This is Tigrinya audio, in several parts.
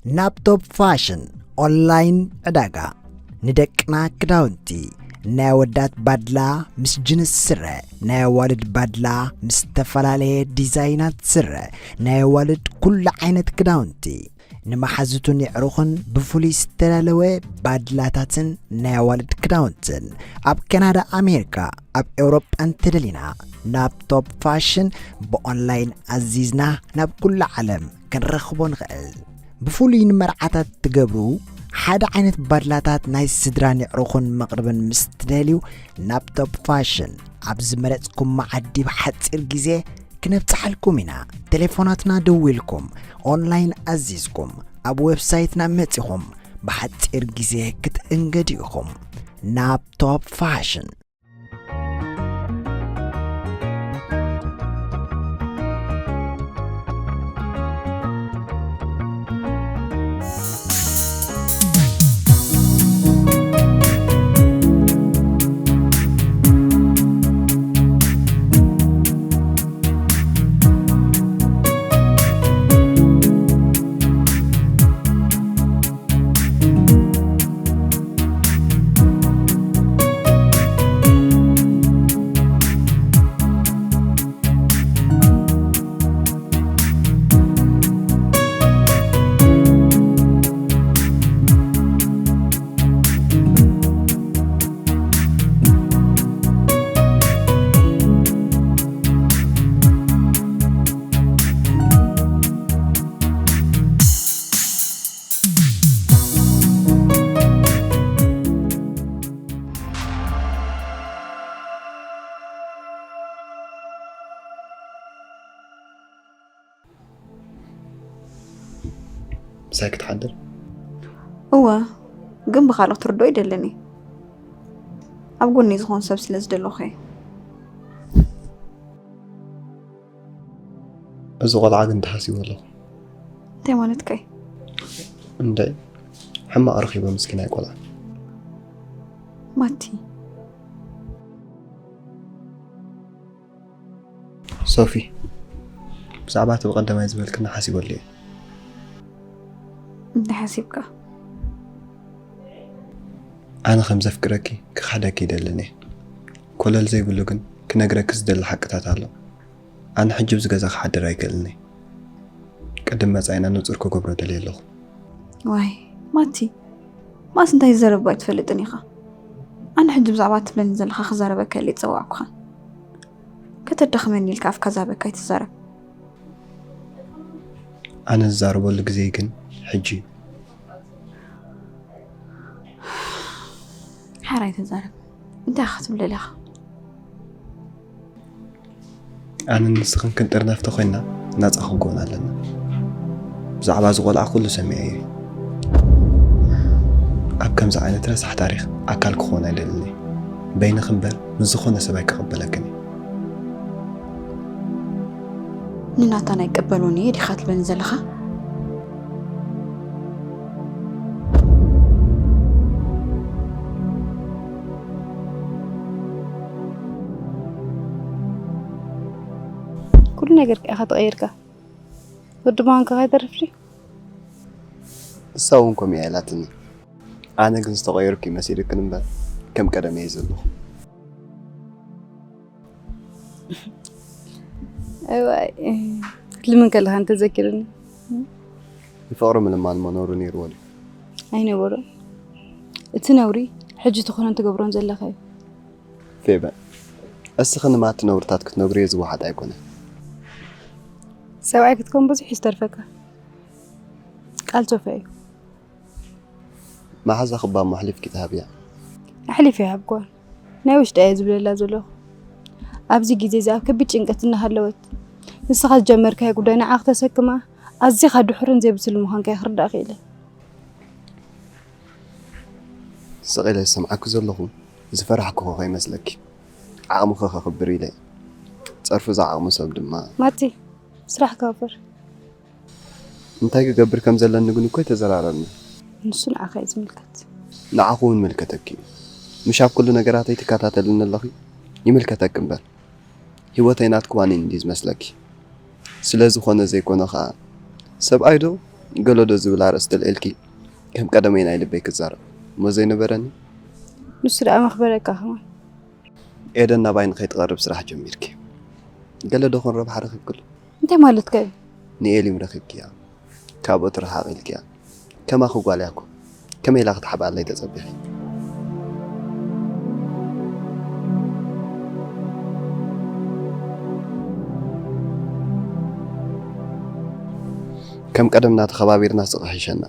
ናብ ቶፕ ፋሽን ኦንላይን ዕዳጋ። ንደቅና ክዳውንቲ፣ ናይ ኣወዳት ባድላ ምስ ጅንስ ስረ፣ ናይ ኣዋልድ ባድላ ምስ ዝተፈላለየ ዲዛይናት ስረ፣ ናይ ኣዋልድ ኩሉ ዓይነት ክዳውንቲ፣ ንመሓዙትን የዕሩኽን ብፍሉይ ዝተዳለወ ባድላታትን ናይ ኣዋልድ ክዳውንትን፣ ኣብ ካናዳ፣ ኣሜሪካ፣ ኣብ ኤውሮጳ እንተደሊና፣ ናብ ቶፕ ፋሽን ብኦንላይን ኣዚዝና ናብ ኩሉ ዓለም ክንረኽቦ ንኽእል። ብፍሉይ ንመርዓታት ትገብሩ ሓደ ዓይነት ባድላታት ናይ ስድራን የዕሩኽን መቕርብን ምስ ትደልዩ፣ ናብ ቶፕ ፋሽን ኣብ ዝመረጽኩም መዓዲ ብሓጺር ግዜ ክነብጽሓልኩም ኢና። ቴሌፎናትና ደዊልኩም፣ ኦንላይን ኣዚዝኩም፣ ኣብ ዌብሳይትና መጺኹም ብሓጺር ግዜ ክትእንገዱ ኢኹም። ናብ ቶፕ ፋሽን። ምሳይ ክትሓድር? እወ፣ ግን ብኻልእ ክትርድኦ ይደልን እየ። ኣብ ጎኒ ዝኾን ሰብ ስለ ዝደለኹ እየ። እዚ ቆልዓ ግን ተሓሲቡ ኣለኹ። እንታይ ማለትካ እዩ? እንደ ሕማቕ ረኺበ ምስኪናይ ቆልዓ። ማቲ። ሶፊ፣ ብዛዕባ እቲ ብቐደማይ ዝበልክኒ ሓሲበሉ እየ። እንታይ ሓሲብካ? ኣነ ከም ዘፍቅረኪ ክኽሕደኪ ይደልን እየ። ኮለል ዘይብሉ ግን ክነግረኪ ዝደሊ ሓቅታት ኣሎ። ኣነ ሕጂ ኣብዚ ገዛ ክሓድር ኣይክእልን እየ። ቅድም መጻኢና ንጹር ክገብሮ ደልየ ኣለኹ። ዋይ፣ ማቲ፣ ማስ እንታይ ዝዘረብኩ ኣይትፈልጥን ኢኻ። ኣነ ሕጂ ብዛዕባ ትብለኒ ዘለኻ ክዛረበካ ኢለ ይጸዋዕኩኻ። ከተዳኽመኒ ኢልካ ኣፍካ ዛበካ ኣይትዛረብ። ኣነ ዝዛረበሉ ግዜ ግን ሕጂ እዩ። ሓራይ ተዛረብ። እንታይ ኢኻ ክትብል ደሊኻ? ኣነን ንስኽን ክንጥርነፍ ተኾይንና ናጻ ክንከውን ኣለና። ብዛዕባ እዚ ቆልዓ ኩሉ ሰሚዐዮ እየ። ኣብ ከምዚ ዓይነት ረሳሕ ታሪኽ ኣካል ክኾን ኣይደልን እየ። በይንኺ እምበር ምስ ዝኾነ ሰብ ኣይክቕበለክን እየ። ንናታን ኣይቅበሎን እየ ዲኻ ትብለኒ ዘለኻ? ኩሉ ነገርካ ኢኻ ተቐይርካ። ወዲ ምዃንካ ከይተርፍ ድዩ? ንሳ እውን ከምኡ እያ ኢላትኒ። ኣነ ግን ዝተቐየርኩ እዩ መሲልክን እምበር ከም ቀደም እየ ዘለኹ። እዋይ፣ ክትልምን ከለኻ እንተዘኪሩኒ። ንፍቕሪ ምልማን መኖሩ ነይርዎ ድዩ? ኣይነበሮን። እቲ ነውሪ ሕጂ ትኾኖን ትገብሮን ዘለኻ እዩ። ፌበን፣ እስኺ ንማቲ ነውርታት ክትነግርዮ ዝወሓጥ ኣይኮነን። ሰብኣይ ክትከውን ብዙሕ እዩ ዝተርፈካ። ቃል ሶፍያ እዩ። መሓዛ ክባ እሞ ኣሕሊፍኪ ትሃብያ? ኣሕሊፈ ይሃብክዋ። ናይ ውሽጢ እየ ዝብለላ ዘለኹ። ኣብዚ ግዜ እዚ ኣብ ከቢድ ጭንቀት እናሃለወት፣ ንስኻ ዝጀመርካዮ ጉዳይ ንዓ ክተሰክማ ኣዚኻ ድሑርን ዘይብስል ምዃንካ እየ ክርዳእ ክኢለ። ስቕ ኢለ ዝሰምዓኪ ዘለኹ ዝፈራሕኩኺ ከይመስለኪ። ዓቕምኺ ከኽብር ኢለ እየ። ጸርፊ ዝዓቕሙ ሰብ ድማ። ማቲ፣ ስራሕካ ግበር። እንታይ ክገብር ከም ዘለኒ ግን እኮ ኣይተዘራረብና። ንሱ ንዓኻ እዩ ዝምልከት። ንዓኺ እውን ይምልከተኪ እዩ። ምሽ ኣብ ኩሉ ነገራተይ ትከታተልኒ ኣለኺ? ይምልከተኪ እምበር። ህይወተይ ናትኪ ዋኒን እንድዩ ዝመስለኪ። ስለ ዝኾነ ዘይኮነ ኸኣ፣ ሰብኣይ ዶ ገለዶ ዝብል ኣርእስቲ ኣልዒልኪ ከም ቀደመይ ናይ ልበይ ክዛረብ እሞ ዘይነበረኒ። ንሱ ደኣ መኽበረካ ከማን። ኤደን ናባይ ንኸይትቐርብ ስራሕ ጀሚርኪ። ገለዶ ኹን ረብሓ ረኺብክሉ። እንታይ ማለትካ እዩ? ንኤሊም ረኺብክያ። ካብኡ ትረሓቕ ኢልክያ። ከማኺ ጓል እያ እኮ። ከመይ ኢላ ክትሓብኣለይ ተጸቢኺ? ከም ቀደምና ተኸባቢርና ስቕ ሒሸና።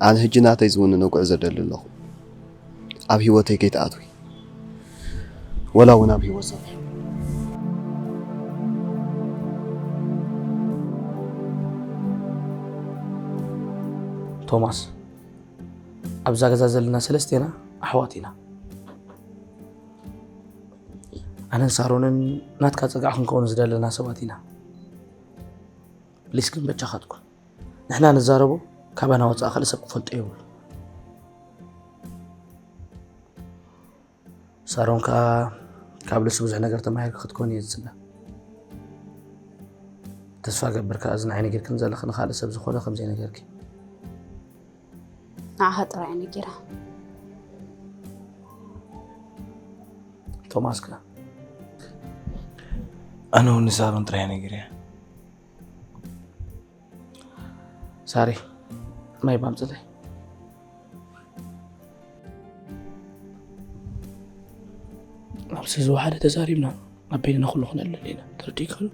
ኣነ ሕጂ ናተይ ዝውንኖ ጉዕዞ ደሊ ኣለኹ። ኣብ ህይወተይ ከይትኣትዊ። ወላ እውን ኣብ ህይወት ሶፊያ። ቶማስ፣ ኣብዛ ገዛ ዘለና ሰለስቴና ኣሕዋት ኢና። ኣነን ሳሮንን ናትካ ጸጋዕ ክንከውን ዝደለና ሰባት ኢና። ፕሊስ ግን በጃኻ ትኩን። ንሕና ንዛረቦ ካባና ወጻኢ ካልእ ሰብ ክፈልጦ የብሉ። ሳሮን ከኣ ካብ ልሱ ብዙሕ ነገር ተማሂርካ ክትኮን እየ ዝጽበ። ተስፋ ገብር ከኣ እዚ ንዓይ ነጊርክን ዘለኺ ንኻልእ ሰብ ዝኾነ ከም ዘይነገርኪ። ንዓኻ ጥራይ እየ ነጊራ። ቶማስ ከ? ኣነ እውን ንሳሮን ጥራይ እየ ነጊረያ። ሳሪ፣ ማይ ባምጽለይ። ኣብዚ ዝወሓደ ተዛሪብና ኣብ በይንና ኩሉ ክነለል ኢና። ተረዲእካ ዶ?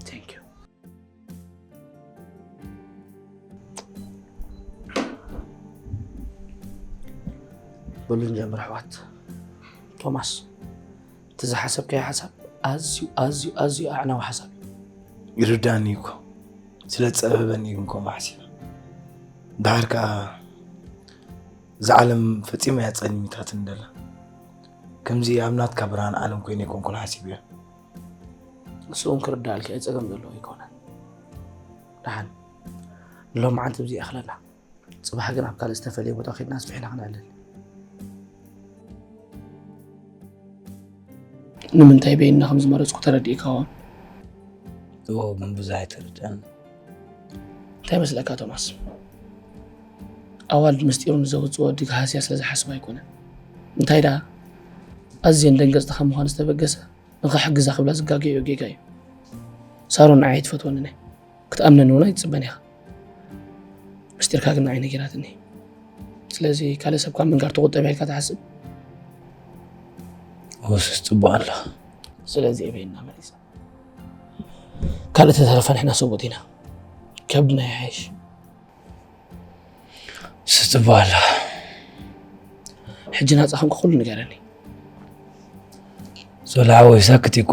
Thank you። በሉ ንጀምር ኣሕዋት። ቶማስ፣ እቲ ዝሓሰብካዮ ሓሳብ ኣዝዩ፣ ኣዝዩ፣ ኣዝዩ ኣዕናዊ ሓሳብ እዩ። ይርዳእኒ እኮ። ስለ ዝጸበበኒ እዩ ግን ከምኡ ሓሲበ። ደሓር ከኣ እዛ ዓለም ፈጺማ እያ ጸልሚታትኒ ደላ። ከምዚ ኣብ ናትካ ብርሃን ዓለም ኮይነ ኣይኮንኩን ሓሲበዮ። ንሱ እውን ክርዳኣልካ እዩ፣ ጸገም ዘለዎ ኣይኮነን። ደሓን፣ ንሎማዓንቲ ኣብዚ ይኣኽለና። ጽባሕ ግን ኣብ ካልእ ዝተፈልየ ቦታ ኸይድና ኣስፊሕና ክንዕልል። ንምንታይ በይንና ከም ዝመረጽኩ ተረዲእካዎ? እዎ፣ ግን ብዙሕ ኣይተረድኣን። እንታይ መስለካ ቶማስ? ኣዋልድ ምስጢሩ ንዘውጽእ ወዲ ክሃስያ ስለ ዝሓስብ ኣይኮነን። እንታይ ደኣ፣ ኣዝየን ደንገጽቲ ካብ ምዃን ዝተበገሰ ንኽሕግዛ ክብላ ዝጋገዮ ጌጋ እዩ። ሳሮን ንዓይ ኣይትፈትወንን እያ። ክትኣምነኒ እውን ኣይትጽበን ኢኻ። ምስጢርካ ግን ንዓይ ነጊራትኒ። ስለዚ ካልእ ሰብ ካብ ምንጋር ተቑጠብ ኢልካ ትሓስብ? እወ፣ ሱስ ጽቡቕ ኣለኻ። ስለዚ እየ በይንና መሪጸ። ካልእ ተተረፈ ንሕና ሰብኡት ኢና። ከብድና ይሓይሽ። ሱስ ጽቡቕ ኣለኻ። ሕጂ ናጻ ኮንኩ ኩሉ ንገረኒ። ሶላ ሓወይ፣ ሳክት እኮ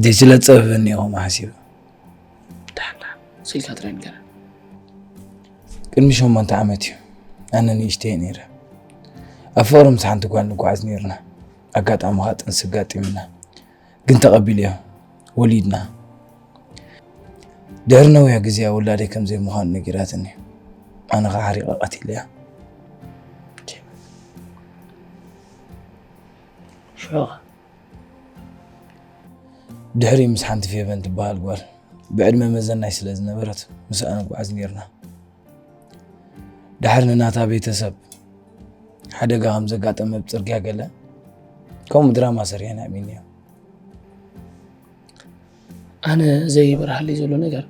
ደይ ስለ ዝጸበበኒ እየ ከምኡ ሓሲበ። ደሓን፣ ደሓን፣ ስኢልካ ጥራይ ንገረኒ። ቅድሚ ሸሞንተ ዓመት እዩ፣ ኣነ ንእሽተይ ነይረ። ኣብ ፍቕሪ ምስ ሓንቲ ጓል ንጓዓዝ ነይርና። ኣጋጣሚ ኸኣ ጥንሲ ኣጋጢሙና። ግን ተቐቢለዮ፣ ወሊድና። ድሕሪ ነዊሕ ግዜ ውላደይ ከም ዘይምዃኑ ነጊራትኒ። ኣነ ኸኣ ሓሪቐ ቀቲለያ። ሽዑ ኸ? ድሕሪ ምስ ሓንቲ ፌቨን ትበሃል ጓል ብዕድመ መዘናይ ስለ ዝነበረት ምስኣ ንጓዓዝ ነይርና። ድሓር ንናታ ቤተሰብ ሓደጋ ከም ዘጋጠመ ኣብ ጽርግያ ገለ ከምኡ ድራማ ሰሪሐን ኣእሚነዮ። ኣነ ዘይበርሃለይ ዘሎ ነገር፣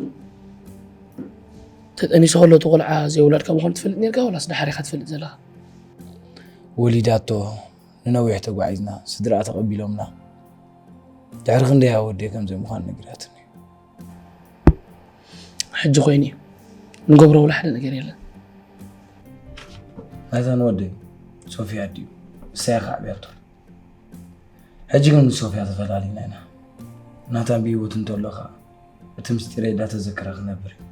ተጠኒሱ ከሎ እቲ ቆልዓ ዘይውላድካ ምዃኑ ትፈልጥ ነርካ ወላስ ድሓር ኢኻ ትፈልጥ ዘለኻ? ወሊዳቶ፣ ንነዊሕ ተጓዒዝና፣ ስድራኣ ተቐቢሎምና። ድሕሪ ክንደይ ኣወደይ ከም ዘይምዃኑ ነጊራትኒ። ሕጂ ኮይኑ እዩ። ንገብሮ ውላ ሓደ ነገር የለን። ናታን ወደይ ሶፊያ ድዩ? እሳያ ከዓብያቶ። ሕጂ ግን ምስ ሶፊያ ተፈላሊና ኢና። ናታን ብህይወት እንተሎ ኸኣ እቲ ምስጢረይ እንዳተዘከረ ክነብር እዩ።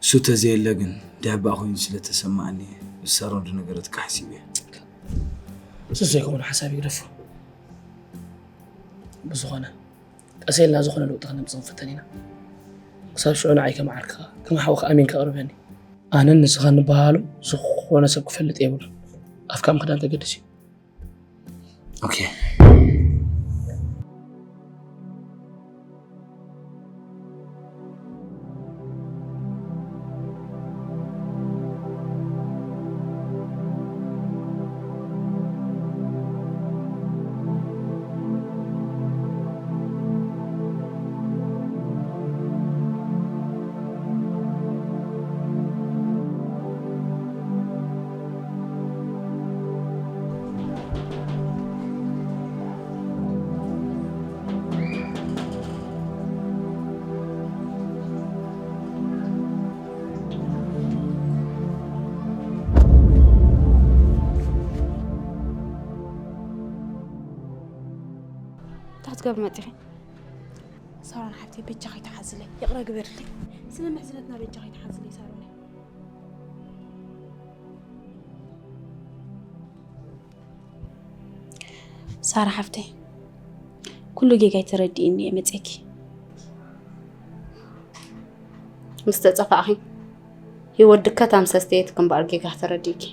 እሱ ተዘየለ ግን ድሕባእ ኮይኑ ስለ ተሰማኣኒ እሳሮ ዝነገረትካ ሓሲበ እየ። እሱስ ዘይከውን ሓሳብ ይግደፎ። ብዝኾነ ቀስ ኢልና ዝኾነ ለውጢ ክነምጽእ ክንፍተን ኢና። ክሳብ ሽዑ ንዓይ ከም ዓርክኻ፣ ከም ሓውኻ ኣሚንካ ኣቕርበኒ። ኣነን ንስኻን ንበሃሃሎ ዝኾነ ሰብ ክፈልጥ የብሉን። ኣፍካ ምኽዳን ዘገድስ እዩ። ኦኬ። እንታይ ክትገብሪ መፂኺ? ሳሮን ሓፍተይ በጃኺ ተሓዝለይ፣ ይቕረ ግበርለይ። ስለ ምሕዝነትና በጃኺ ተሓዝለይ ሳሮነይ። ሳራ ሓፍተይ፣ ኩሉ ጌጋይ ተረዲእኒ እየ መፅኪ። ምስ ተፀፋእኺ ህይወት ድከታ ምስ ኣስተየትኪ እምበኣር ጌጋ ተረዲእኪ።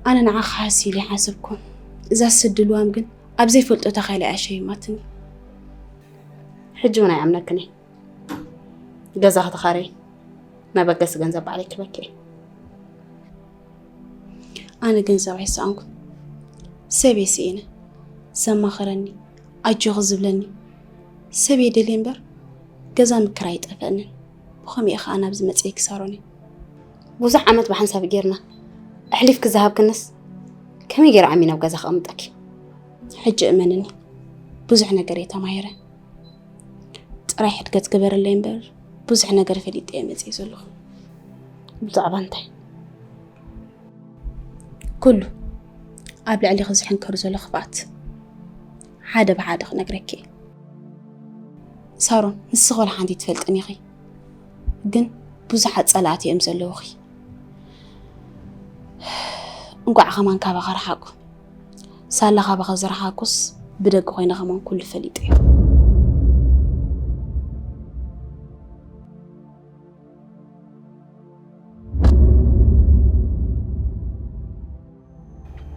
ኣነ ንዓኻ ሃሲ ኢለ ኣይሓሰብኩን። እዛ ስዲ ልዋም ግን ኣብ ዘይፈልጦ ተኻኢላ እያ ሸይማትኒ። ሕጂ እውን ኣይኣምነክን እየ። ገዛ ክትኻረይ መበገሲ ገንዘብ ባዕለይ ክበኪ እየ። ኣነ ገንዘብ ኣይሰኣንኩን። ሰብ እየ ስኢነ። ዘማኽረኒ፣ ኣጆኺ ዝብለኒ ሰብ እየ ደልየ እምበር ገዛ ምክራይ ኣይጠፈአንን። ብኸምኡ እየ ኸዓ ናብዚ መፅኤኪ ሳሮነይ። ብዙሕ ዓመት ብሓንሳብ ጌርና ኣሕሊፍኪ ዝሃብክንስ ከመይ ገይረ ኣሚነ ኣብ ገዛ ከቐምጠኪ? ሕጂ እመንኒ፣ ብዙሕ ነገር እየ ተማሂረ። ጥራይ ሕድገት ግበረለይ እምበር ብዙሕ ነገር ፈሊጠ እየ መፅየ ዘለኹ። ብዛዕባ እንታይ? ኩሉ ኣብ ልዕሊኺ ዝሕንከር ዘሎ ክፍኣት ሓደ ብሓደ ክነግረኪ እየ። ሳሮን፣ ንስኺ ወላ ሓንቲ ትፈልጥን ኢኺ፣ ግን ብዙሓት ጸላእቲ እዮም ዘለውኺ። እንቋዕ ከማን ካባኺ ረሓቁ። ሳላ ካባኺ ዝረሓቁስ ብደገ ኮይነ ከማን ኩሉ ፈሊጠዮ።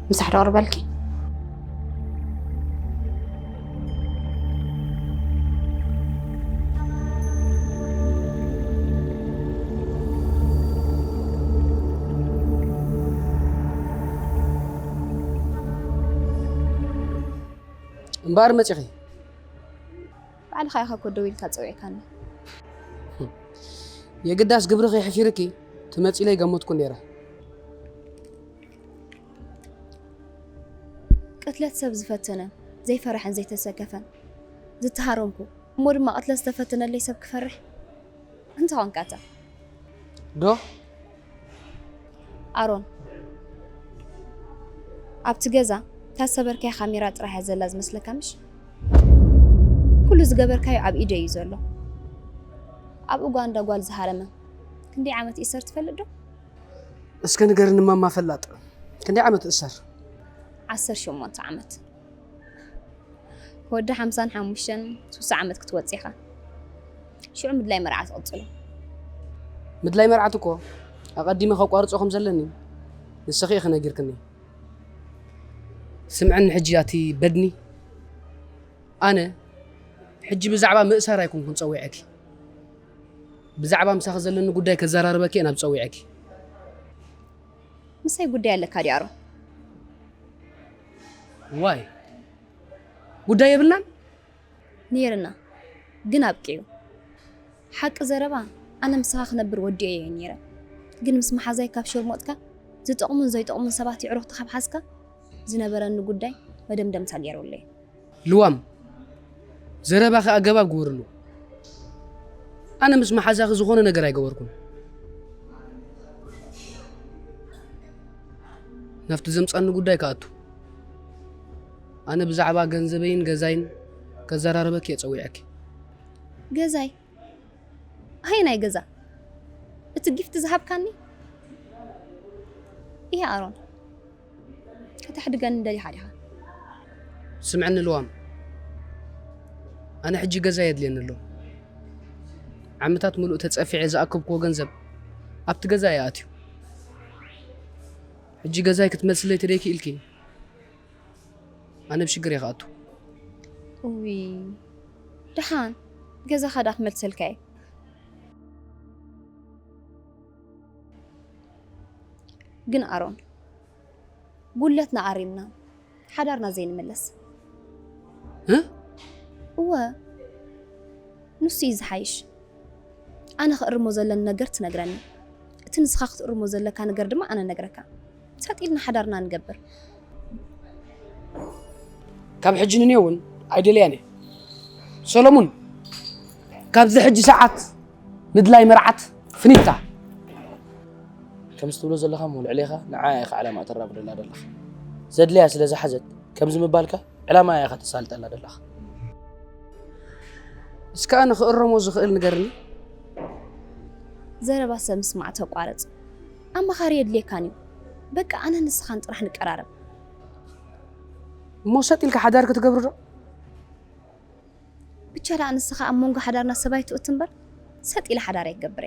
ምሳሕ ዶ ቅርበልኪ? እምበኣር መፂኺ? ባዕልኻ ኢኻ እኮ ደው ኢልካ ፀዊዕካኒ። የግዳስ ግብርኺ ሕፊርኪ ትመፂ ኢለ ኣይገመትኩን ነይረ። ቅትለት ሰብ ዝፈተነ ዘይፈረሐን ዘይተሰከፈን ዝተሃረምኩ እሞ ድማ ቅትለት ዝተፈተነለይ ሰብ ክፈርሕ እንታይ ኾንካ እታ ዶ ኣሮን ኣብቲ ገዛ እታ ዝሰበርካያ ካሜራ ጥራሕ እያ ዘላ ዝመስለካ ምሽ ኩሉ ዝገበርካዮ ኣብ ኢደይ እዩ ዘሎ ኣብ ኡጋንዳ ጓል ዝሃረመ ክንደይ ዓመት ይእሰር ትፈልጥ ዶ እስከ ንገርኒ ማማ ፈላጥ ክንደይ ዓመት እሰር ዓሰርተ ሸሞንተ ዓመት ወዲ ሓምሳን ሓሙሽተን ሱሳ ዓመት ክትወፅእ ኢኻ ሽዑ ምድላይ መርዓ ትቕፅሎ ምድላይ መርዓት እኮ ኣቐዲመ ከቋርፆ ከም ዘለኒ ንስኺ ኢኺ ነጊርክኒ ስምዕኒ ሕጂ ኣቲ በድኒ ኣነ ሕጂ ብዛዕባ ምእሳር ኣይኮንኩን ፀዊዐኪ ብዛዕባ ምሳኺ ዘለኒ ጉዳይ ከዘራርበኪ እየ ናብ ፀዊዐኪ ምሳይ ጉዳይ ኣለካ ድያሮ ዋይ ጉዳይ የብልናን ነይርና ግን ኣብቂዑ ሓቂ ዘረባ ኣነ ምሳኻ ክነብር ወዲኦ እየ ነይረ ግን ምስ መሓዛይ ካብ ሸርሞጥካ ዝጠቕሙን ዘይጠቕሙን ሰባት ይዕሩኽቲ ካብ ሓዝካ ዝነበረኒ ጉዳይ መደምደምታ ገይረለይ ልዋም ዘረባኺ ኣገባብ ግበርሉ ኣነ ምስ መሓዛኺ ዝኾነ ነገር ኣይገበርኩን ናብቲ ዘምፃኒ ጉዳይ ክኣቱ ኣነ ብዛዕባ ገንዘበይን ገዛይን ከዘራርበኪ እየ ፀዊዐኪ ገዛይ ኣይ ናይ ገዛ እቲ ጊፍት ዝሃብካኒ ይሄ ኣሮን ከተሕድገኒ ደሊኻ ዲኻ ስምዕኒ ልዋም ኣነ ሕጂ ገዛ የድልየኒ ኣሎ ዓመታት ምሉእ ተፀፊዐ ዝኣከብክዎ ገንዘብ ኣብቲ ገዛ እየ ኣትዩ ሕጂ ገዛይ ክትመልስለይ ተደይኪ ኢልኪ ኣነ ብሽግር እየ ክኣቱ። እዊ ደሓን ገዛኻ ዳ ክመልሰልካ እየ። ግን ኣሮን ጉለትና ኣሪምና ሓዳርና ዘይንምለስ። እ? እወ ንሱ እዩ ዝሓይሽ። ኣነ ክእርሞ ዘለኒ ነገር ትነግረኒ፣ እቲ ንስኻ ክትእርሞ ዘለካ ነገር ድማ ኣነ ነግረካ። ሰጥ ኢልና ሓዳርና ንገብር። ካብ ሕጂ ንኔ እውን ኣይደልያን እየ ሰሎሙን። ካብዚ ሕጂ ሰዓት ምድላይ መርዓት ፍኒታ። ከምዚ ትብሎ ዘለኻ እሞ ልዕሌኻ ንዓ ኢኻ ዕላማ ተራብደላ ዘለኻ። ዘድልያ ስለ ዝሓዘት ከምዚ ምባልካ ዕላማ ኢኻ ተሳልጠላ ዘለኻ። እስከ ኣነ ክእረሞ ዝኽእል ንገርኒ። ዘረባ ሰብ ምስማዕ ተቋረጽ። ኣማኻሪ የድልየካን እዩ። በቃ ኣነ ንስኻን ጥራሕ ንቀራረብ። እሞ ሰጥ ኢልካ ሓዳር ክትገብሩ ዶ? ብቻ ደኣ ንስኻ ኣብ መንጎ ሓዳርና ሰብ ኣይትእቱ እምበር ሰጥ ኢለ ሓዳር ኣይገብረ።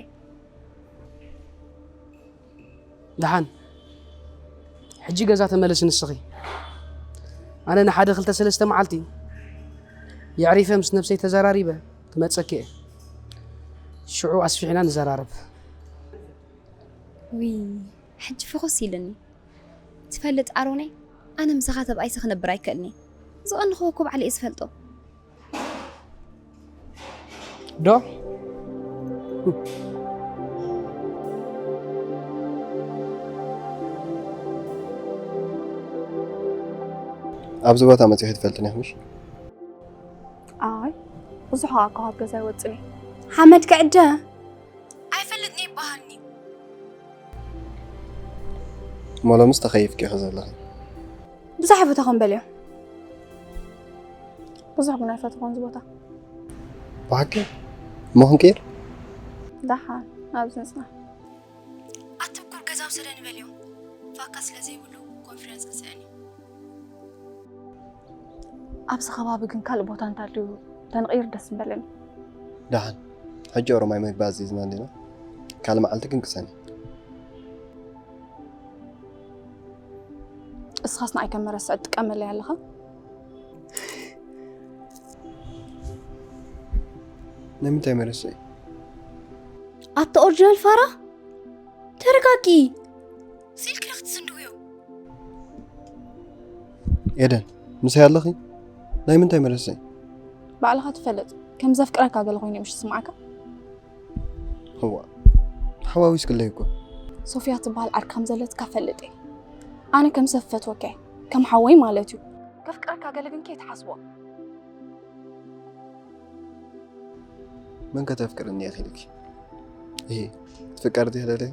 ደሓን ሕጂ ገዛ ተመለሲ ንስኺ። ኣነ ንሓደ ክልተ ሰለስተ መዓልቲ የዕሪፈ ምስ ነብሰይ ተዘራሪበ ክመጸኪ እየ። ሽዑ ኣስፊሕና ንዘራረብ። ውይ ሕጂ ፍኹስ ኢልኒ። ትፈልጥ ኣሮነይ ኣነ ምሳኻ ተባኢሰ ክነብር ኣይክእልኒ። ዝቐንኹ እኮ ባዕለ እየ ዝፈልጦ። ዶ ኣብዚ ቦታ መፂኺ ትፈልጥኒ ኢኺ ምሽ? ኣይ ብዙሕ ከዓ ካብ ገዛ ይወፅእ እየ። ሓመድ ክዕደ ኣይፈልጥን ይበሃልኒ። እሞ ሎምስ ተኸይፍኪ ኢኺ ዘለኺ። ብዙሕ ይፈተኹም በልዮ። ብዙሕ ግን ኣይፈተኹን እዚ ቦታ። ብሓቂ? እሞ ክንቅይር? ደሓን ኣብዚ ንፅናሕ። ኣትብኩር ገዛ ውሰደኒ በልዮ። ፋካ ስለ ዘይብሉ ኮንፈረንስ ክስእን እዩ። ኣብዚ ከባቢ ግን ካልእ ቦታ እንተልዩ ተንቕይር ደስ ምበለኒ። ደሓን ሕጂ ኦሮማይ መግቢ ኣዚዝና እንዲና ካልእ መዓልቲ ክንቅሰን እዩ። እስኻስ ንዓይ ከም መረስዕ ትጥቀመለይ ኣለኻ? ናይ ምንታይ መረስዒ? ኣታ ኦሪጂናል ፋራ ተረጋጊ። ስልኪ ዶ ክትስንድውዮ? ኤደን ምሳይ ኣለኺ? ናይ ምንታይ መረስዒ? ባዕልኻ ትፈልጥ ከም ዘፍቅረካ ገለ ኮይኑ ምሽ ዝስምዓካ? እዋ ሓዋዊስክለይ እኮ። ሶፊያ ትበሃል ዓርካ ከም ዘለትካ ፈልጥ እየ። ኣነ ከም ሰብ ፈትወካ እየ ከም ሓወይ ማለት እዩ። ከፍቅረካ ገለ ግን ከይትሓስቦ። መን ከተፍቅርኒ እየ ኢልኪ? እሂ ትፍቀሪ ዲኺ ደለኺ?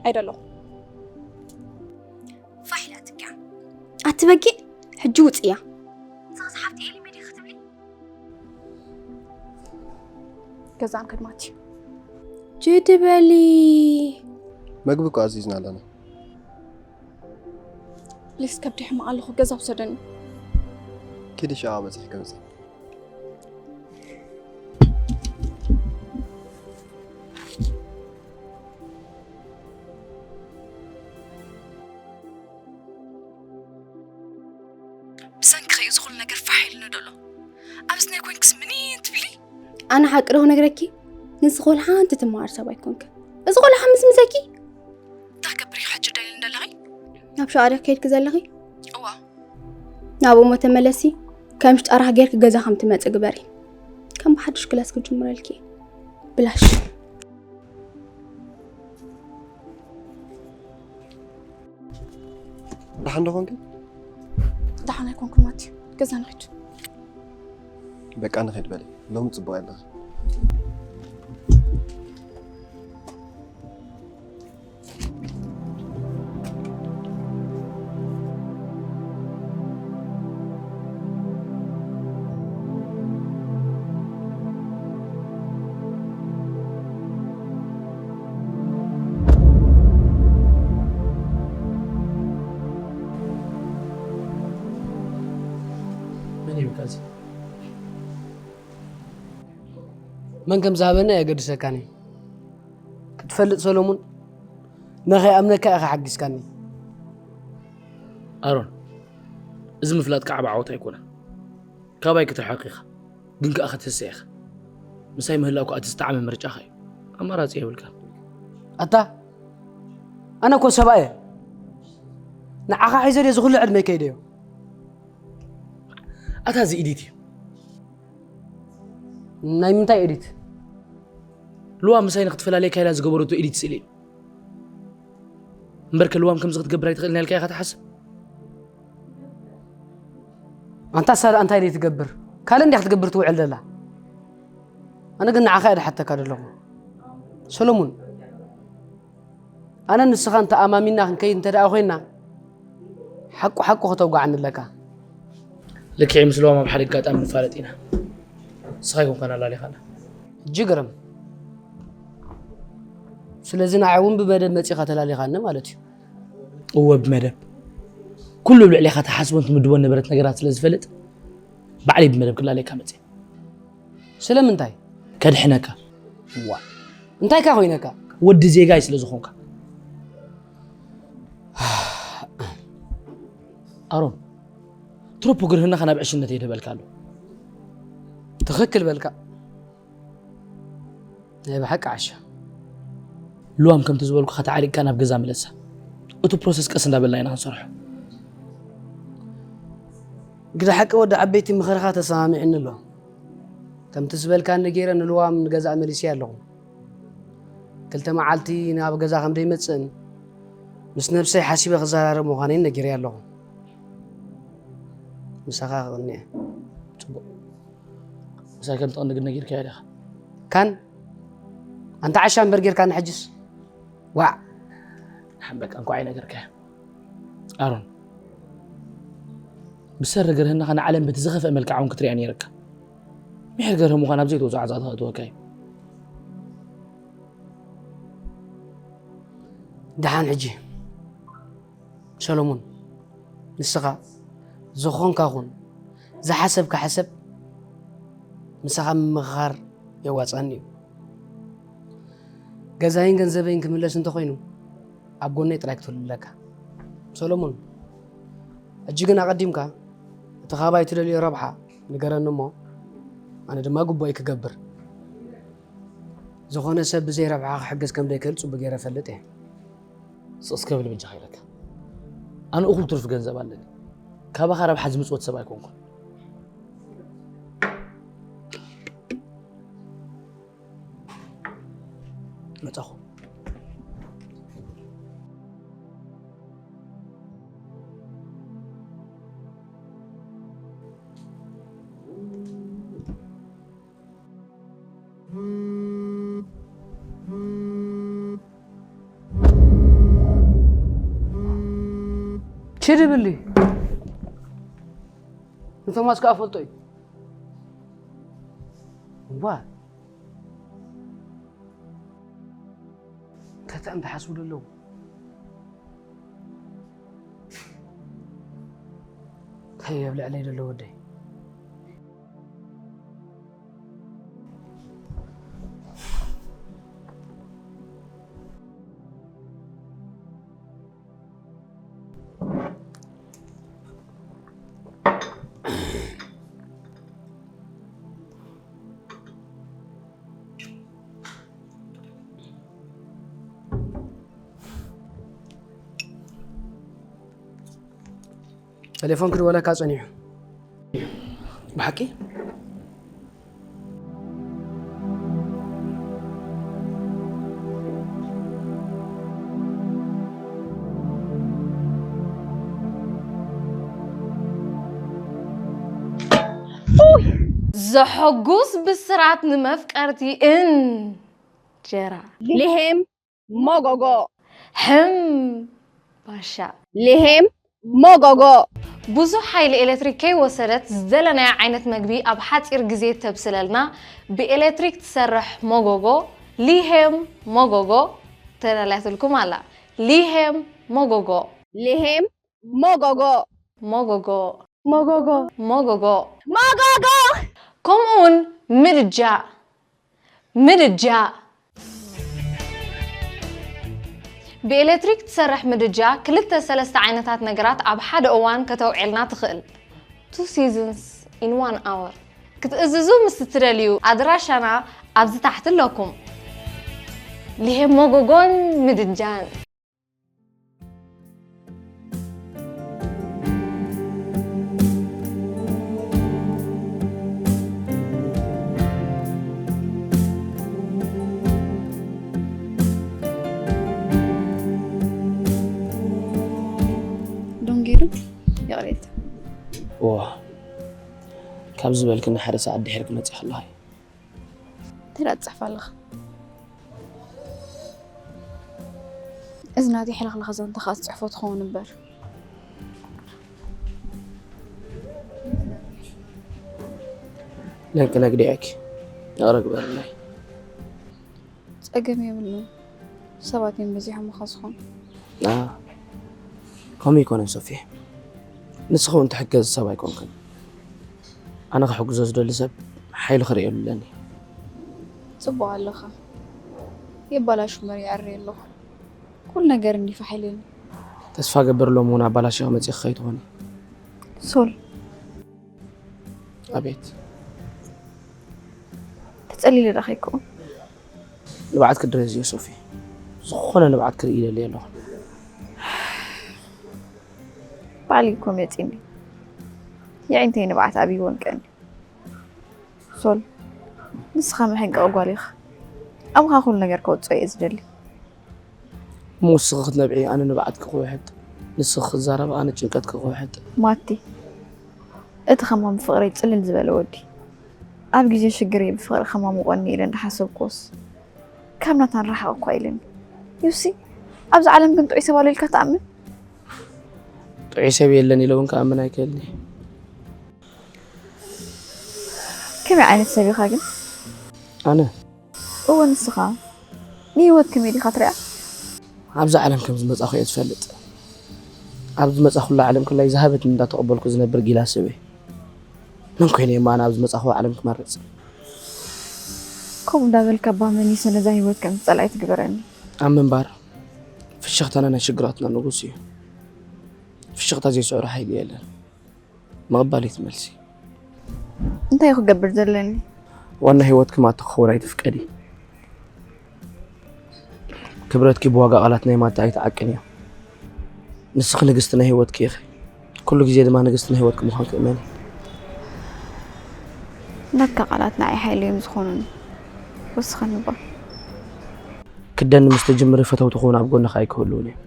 ኣይደለኹ። ፋሕ ኢላትካ ኣቲ በጊዕ ሕጂ ውፅያ። ንስኻ ዝሓፍቲ ኤሊ መዲ ክትብሊ ገዛን ከድማት እዩ። ጅዲ በሊ። መግቢ እኮ ኣዚዝና ኣለና። ፕሊስ ከብዲ ሕማቕ ኣለኹ ገዛ ውሰደኒ። ኪዲ ሻዋ በፂሕኪ ምፂ። ብሰንኪ ከዩ ዝኹሉ ነገር ፋሕ ኢልኒ ደሎ ኣብዚ ናይ ኮንክስ ምኒን ትብሊ። ኣነ ሓቂ ዶ ክነግረኪ ንስኺ ወላ ሓንቲ ትመሃር ሰብ ኣይኮንክን። እዚ ቆልዓ ምስ ምሰኪ እንታይ ክገብር እዩ ሕጂ ደልኒ ዘለኺ? ናብ ሸዋዳ ከይድኪ ዘለኺ? እዋ። ናብ እሞ ተመለሲ ከም ሽጣራኽ ጌርኪ ገዛ ከም ትመፂ ግበሪ። ከም ብሓድሽ ክላስ ክጅምረልኪ ብላሽ። ደሓን ዶ ኾንኪ? ደሓን ኣይኮንኩን ማቲ፣ ገዛ ንኸይድ። በቃ ንኸይድ በሊ፣ ሎሚ ጽቡቕ ኣለኺ። መን እዩ ከዚ? መን ከም ዝሃበና የገድሰካን እዩ። ክትፈልጥ ሰሎሙን፣ ንኸይኣምነካ ኢኻ ሓጊዝካኒ። ኣሮን፣ እዚ ምፍላጥ ከዓባ ዓወት ኣይኮነን። ካባይ ክትርሕቕ ኢኻ፣ ግን ከኣ ክትህሰ ኢኻ። ምሳይ ምህላው ከኣ እቲ ዝጠዓመ ምርጫኻ እዩ። ኣማራጺ የብልካን። ኣታ ኣነ እኮ ሰብኣይ እየ። ንዓኻ ሒዘ ድየ ዝኹሉ ዕድመይ ከይደዮ? ኣታ እዚ ኢዲት እዩ። ናይ ምንታይ ኤዲት? ልዋ ምሳይ ንክትፈላለየካ ኢላ ዝገበረቶ ኤዲት ስእሊ እዩ። እምበር ከልዋም ከምዚ ክትገብር ኣይትኽእልን ኢልካ ኢኻ ትሓስብ? ኣንታ ሳላ እንታይ ደይ ትገብር? ካልእ እንዲያ ክትገብር ትውዕል ደላ። ኣነ ግን ንዓኻ እየ ድሓተካ ደለኹ ሰሎሙን። ኣነ ንስኻ እንተኣማሚና ክንከይድ እንተ ደኣ ኮይና ሓቁ ሓቁ ከተውጋዓኒ ኣለካ። ልክዕ ምስ ልዋም ኣብ ሓደ ኣጋጣሚ ንፋለጥ ኢና። ንስኻ ኣይኮንካን ኣላሊኻና። እጅ ግርም። ስለዚ ንዓይ እውን ብመደብ መጺኻ ተላሊኻኒ ማለት እዩ። እወ ብመደብ። ኩሉ ኣብ ልዕሌኻ ትሓስቦን ትምድቦን ነበረት ነገራት ስለ ዝፈልጥ ባዕለይ ብመደብ ክላለየካ መጽእ። ስለምንታይ? ከድሕነካ። ዋ እንታይ ካ ኮይነካ? ወዲ ዜጋይ ስለ ዝኾንካ። ኣሮን ትሮፖ ግርህናኻ ናብ ዕሽነት የድህበልካ ኣሎ። ትኽክል በልካ። ናይ ብሓቂ ዓሻ። ልዋም ከምቲ ዝበልኩኻ ተዓሪቅካ ናብ ገዛ ምለሳ። እቲ ፕሮሰስ ቀስ እንዳበልና ኢና ክንሰርሖ። ግዳ ሓቂ ወዲ ዓበይቲ ምኽርኻ ተሰማሚዕኒ ኣሎ። ከምቲ ዝበልካኒ ገይረ ንልዋም ንገዛእ መሊሰያ ኣለኹ። ክልተ መዓልቲ ናብ ገዛ ከም ደይመጽእን ምስ ነብሰይ ሓሲበ ክዘራረብ ምዃነይን ነጊረያ ኣለኹ። ምሳኻ ክቕኒ እየ። ጽቡቕ። ምሳይ ከም ትቕኒ ግን ነጊርካያ ዲኻ? ካን ኣንታ ዓሻ እምበር ጌርካኒ ሕጅስ። ዋዕ ሓምበቃ እንኳዕ ኣይነገርካያ። ኣሮን ብሰሪ ገርህናኻ ንዓለም በቲ ዝኸፍአ መልክዓ እውን ክትሪኣ ነይርካ። ምሕር ገርህ ምዃን ኣብ ዘይተወፅኦ ዓፃ ተኸእትወካ እዩ። ደሓን ሕጂ ሰሎሞን ንስኻ ዝኾንካ ኩን ዝሓሰብካ ሕሰብ ምሳኻ ምምኽኻር የዋፅኣኒ እዩ። ገዛይን ገንዘበይን ክምለስ እንተኾይኑ ኣብ ጎነይ ጥራይ ክትህሉ ኣለካ። ሰሎሞን ሕጂ ግን ኣቐዲምካ እቲ ካባይ ትደልዮ ረብሓ ንገረኒ እሞ ኣነ ድማ ግቡኣይ ክገብር። ዝኾነ ሰብ ብዘይ ረብሓ ክሕገዝ ከም ዘይክእል ጽቡቕ ገይረ እፈልጥ እየ። ስቕ እስከ ብል በጃኻ ኢለካ። ኣነ እኹል ትርፊ ገንዘብ ኣለኒ። ካባኻ ረብሓ ዝምጽወት ሰብ ኣይኮንኩን። መጻኹ። ችድ ብሊ ንቶማስ ከዓ ፈልጦ እዩ። እዋ እንታይ እንታይ ዝሓስቡ ዘለዉ? እንታይ ኣብ ልዕለይ ዘሎ ወደይ? ቴሌፎን ክድወለካ ጸኒሑ። ብሓቂ? ዘሐጉስ ብስራት ንመፍቀርቲ እንጀራ። ሊሄም ሞጎጎ። ሕም ባሻ። ሊሄም ሞጎጎ። ብዙሕ ሓይሊ ኤሌክትሪክ ከይወሰደት ዝደለናዮ ዓይነት መግቢ ኣብ ሓፂር ግዜ ተብስለልና ብኤሌክትሪክ ትሰርሕ ሞጎጎ ሊሄም ሞጎጎ ተዳልያትልኩም ኣላ። ሊሄም ሞጎጎ። ሊሄም ሞጎጎ። ሞጎጎ። ሞጎጎ። ሞጎጎ። ሞጎጎ። ከምኡ እውን ምድጃ ምድጃ ብኤሌክትሪክ ትሰርሕ ምድጃ ክልተ ሰለስተ ዓይነታት ነገራት ኣብ ሓደ እዋን ከተውዕልና ትኽእል። Two seasons in one hour። ክትእዝዙ ምስ እትደልዩ ኣድራሻና ኣብዚ ታሕቲ ኣለኩም። ሊሄሞ ጎጎን ምድጃን። ደንጊሩ ይቕሬታ። ዋ፣ ካብ ዝበልክኒ ሓደ ሰዓት ድሒር ክመጽእ ከለኻ እዩ። እንታይ ደኣ ትጽሕፍ ኣለኻ? እዚ ናተይ ሕልኽላኽ ዛንታ ከኣ ትጽሕፎ ትኸውን እምበር። ለንቅነቅ ዲያኪ፣ ይቕረ ግበርለይ። ጸገም የብሉን። ሰባት እዮም በዚሖም እኻ ዝኾኑ። ኣ፣ ከምኡ ኣይኮነን ሶፊ። ንስኺ እውን ትሕገዝ ሰብ ኣይኮንክን። ኣነ ክሕግዞ ዝደሊ ሰብ ሓይሊ ክርእየሉ ኣለኒ። ጽቡቕ ኣለኻ። የባላሹ እምበር ይዕሪ ኣለኹ። ኩሉ ነገር እንዲፋሕ ኢሉኒ። ተስፋ ገብር ሎም እውን ኣባላሽኻ መጺእኺ ከይትኾኒ። ሶል። ኣቤት። ተጸሊለ ዶ ከይከውን? ንብዓት ክድረዝ እየ ሶፊ። ዝኾነ ንብዓት ክርኢ ይደሊ ኣለኹ። ባዕሊ እኮ መጺኒ። የዒንተይ ንብዓት ኣብይዎ ንቀኒ። ሶል፣ ንስኻ መሐንቀቒ ጓል ኢኻ። ኣምኻ ኩሉ ነገር ከውጽኦ እየ ዝደሊ። እሞ ንስኺ ክትነብዒ ኣነ ንብዓትኪ ክውሕጥ፣ ንስኺ ክትዛረቢ ኣነ ጭንቀትኪ ክውሕጥ። ማቲ፣ እቲ ኸማሚ ፍቕረይ ጽልል ዝበለ ወዲ። ኣብ ግዜ ሽግረይ ብፍቕሪ ከማሙቖኒ ኢለ እንዳሓሰብኩዎስ፣ ካብ ናታን ርሓቕ እኳ ኢሉኒ። ዩሲ፣ ኣብዚ ዓለም ግን ጥዑይ ሰብ ኣሎ ኢልካ ትኣምን? ጥዑይ ሰብ የለን ኢለ እውን ክኣምን ኣይክእልን እየ። ከመይ ዓይነት ሰብ ኢኻ ግን? ኣነ? እወ፣ ንስኻ ንህይወት ከመይ ዲኻ ትሪኣ? ኣብዚ ዓለም ከም ዝመጻኹ እየ ዝፈልጥ። ኣብ ዝመጻኹላ ዓለም ከላይ ዝሃበትኒ እንዳተቐበልኩ ዝነብር ጊላ ሰብ እየ። መን ኮይነ እየ እሞ ኣነ ኣብ ዝመጻኹዎ ዓለም ክመርጽ? ከምኡ እንዳበልካ እባ መን እዩ ሰለ እዛ ህይወት ከም ዝጸልኣ ኣይትግበረኒ። ኣብ ምንባር ፍሽኽታና ናይ ሽግራትና ንጉስ እዩ። ፍሽኽታ ዘይስዕሮ ሓይሊ የለን። ምቕባል እዩ እቲ መልሲ። እንታይ እዩ ክገብር ዘለኒ? ዋና ህይወትኪ ማታ ክኸውን ኣይትፍቀዲ። ክብረትኪ ብዋጋ ቃላት ናይ ማታ ኣይትዓቅንዮ። ንስኺ ንግስቲ ናይ ህይወትኪ ኢኺ። ኩሉ ግዜ ድማ ንግስቲ ናይ ህይወትኪ ምዃንኪ እመኒ። ናትካ ቃላት ንዓይ ሓይሊ እዮም ዝኾኑኒ። ወስኸኒ እባ። ክደኒ ምስ ትጅምሪ ፈተውትኺ እውን ኣብ ጎንኺ ኣይክህልዉን እዮም።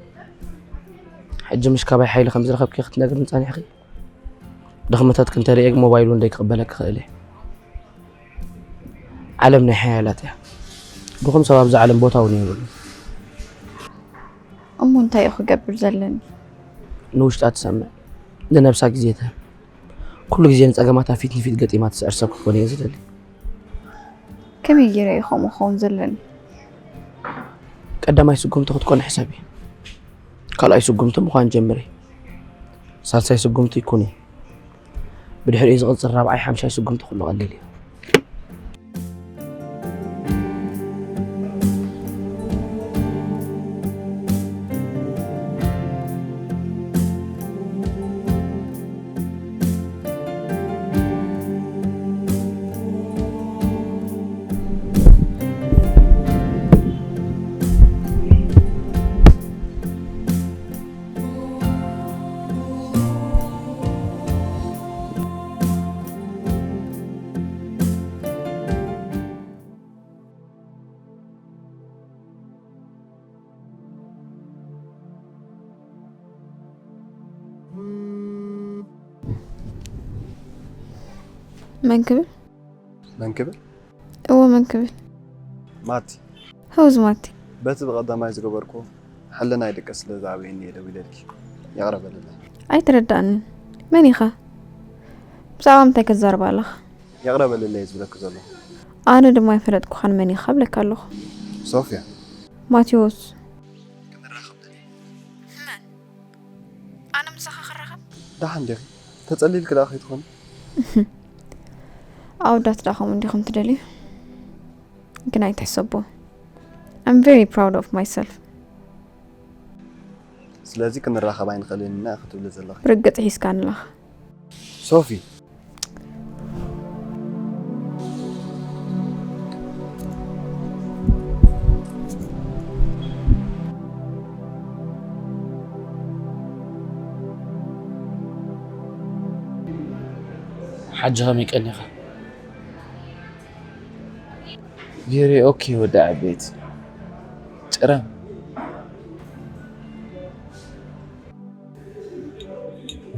ሕጂ ምሽ ካባይ ሓይሊ ከም ዝረኸብኪ ክትነግርኒ ጸኒሕኺ? ድኽመታትኪ እንተርእየ ሞባይል እውን ደይክቕበለኪ ክእል እየ። ዓለም ናይ ሓያላት እያ። ድኹም ሰብ ኣብዛ ዓለም ቦታ እውን የብሉን። እሞ እንታይ እዩ ክገብር ዘለኒ? ንውሽጣ ትሰምዕ፣ ንነብሳ ግዜ ትህብ። ኩሉ ግዜ ንጸገማታ ፊት ንፊት ገጢማ ትስዕር ሰብ ክኾን እየ ዝደሊ። ከመይ ገይረ እዩ ከምኡ ክኸውን ዘለኒ? ቀዳማይ ስጉምቲ ክትኮኒ ሕሰቢ። ካልኣይ ስጉምቲ ምዃን ጀምሪ። ሳልሳይ ስጉምቲ ኩኒ። ብድሕሪኡ ዝቕጽል ራብዓይ ሓምሻይ ስጉምቲ ኩሉ ቀሊል እዩ። መን ክብል? መን ክብል? እወ፣ መን ክብል? ማቲ። Who's ማቲ? በቲ ብቐዳማይ ዝገበርኩ ሕልናይ ድቀት ስለ ዝኣበየኒ እየ ደዊለልኪ። ይቕረ በልለይ። ኣይተረዳእንን። መን ኢኻ? ብዛዕባ ምንታይ ክትዛረብ ኣለኻ? ይቕረ በልለይ እየ ዝብለኪ ዘለኹ። ኣነ ድማ ኣይፈለጥኩኻን፣ መን ኢኻ እብለካ ኣለኹ። ሶፍያ። ማቴዎስ። ክንራኸብ ደልየ። መን? ኣነ ምሳኻ ክራኸብ? ደሓን ዲኺ? ተጸሊልኪ ደኣ ከይትኾኒ? ኣወዳት ደኣ ከምኡ እንዲኹም ትደልዩ? ግን ኣይትሕሰቦ። I'm very proud of myself። ስለዚ ክንራኸብ ኣይንኽእልን ኢና ክትብሊ ዘለኺ። ብርግጽ ሒዝካኒ ኣለኻ። ሶፊ፣ ሓጂ ከመይ ቀኒኻ? ቬሪ ኦኬ ወዲ ዓበይቲ። ጭራም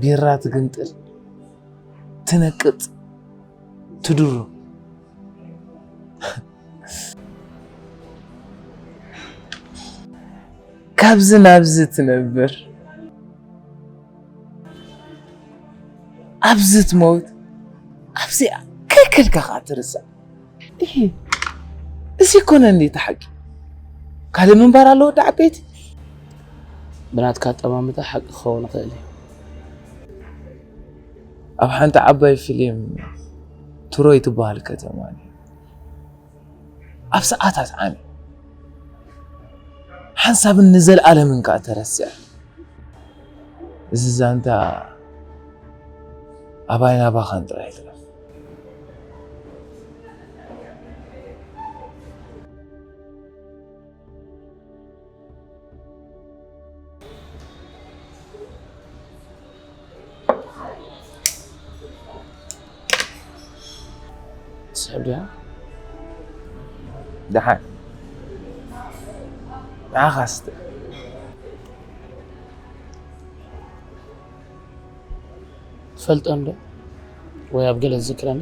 ቢራ ትግንጥል፣ ትነቅጥ፣ ትድሩ። ካብዚ ናብዚ ትነብር፣ ኣብዚ ትመውት፣ ኣብዚኣ ከከልካ ከዓ ትርስዕ። እሂ፣ እዚ ኮነ እንዴ እቲ ሓቂ? ካልእ ምንባር ኣለዎ ወዲ ዓበይቲ? ብናትካ ኣጠማምታ ሓቂ ክኸውን ይኽእል እዩ። ኣብ ሓንቲ ዓባይ ፊልም ትሮይ ትበሃል ከተማ ነይሩ። ኣብ ሰዓታት ዓሚ ሓንሳብን ንዘለኣለምን ከዓ ተረስዐ። እዚ ዛንታ ኣባይን ኣባኻን ጥራይ ይትረፍ። ትስሕብ ዲኻ? ደሓን ንዓኻ ስተ። ትፈልጦ እንዶ ወይ ኣብ ገለ ዝዝክረኒ?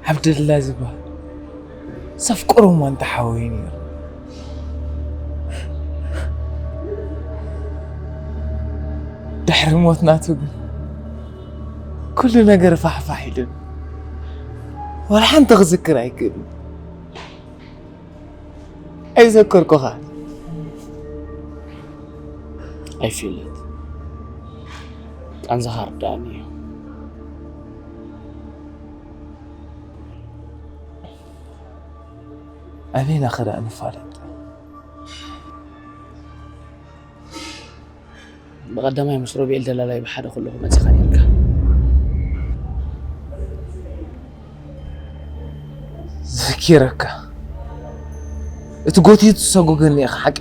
ዓብደላ ዝበሃል ሰፍቅሮ ማንታ ሓወይ ነይሩ። ድሕሪ ሞት ናቱ ግን ኩሉ ነገር ፋሕፋሕ ኢሉን ወላ ሓንቲ ክዝክር ኣይክእልን። ኣይዘከርኩኻ። ኣይፊለት ቃንዛኻ ርዳእኒ እዩ። ኣበይና ኸዳ እንፋለጥ? ብቐዳማይ ምስ ሮቤል ደላላይ ብሓደ ከለኹ መጺኻ ነርካ። ዘኪረካ እቲ ጎቲቱ ዝሰጎገኒ ኢኻ ሓቂ?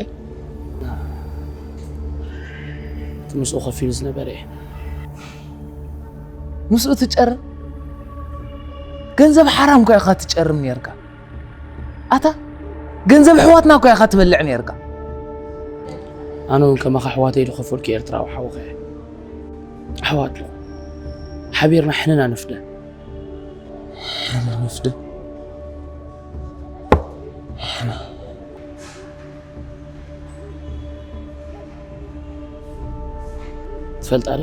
እቲ ምስኡ ከፊሉ ዝነበረ እየ። ምስኡ ትጨርም? ገንዘብ ሓራም እኳ ኢኻ ትጨርም ነርካ። ኣታ ገንዘብ ኣሕዋትና እኳ ኢኻ ትበልዕ ነርካ። ኣነ እውን ከማኻ ኣሕዋተይ ዝኸፈልኩ ኤርትራዊ ሓውኻ እየ። ኣሕዋት ኣለኹ። ሓቢርና ሕንና ንፍደ። ሕነ ንፍደ። ሕነ። ትፈልጣ ዶ?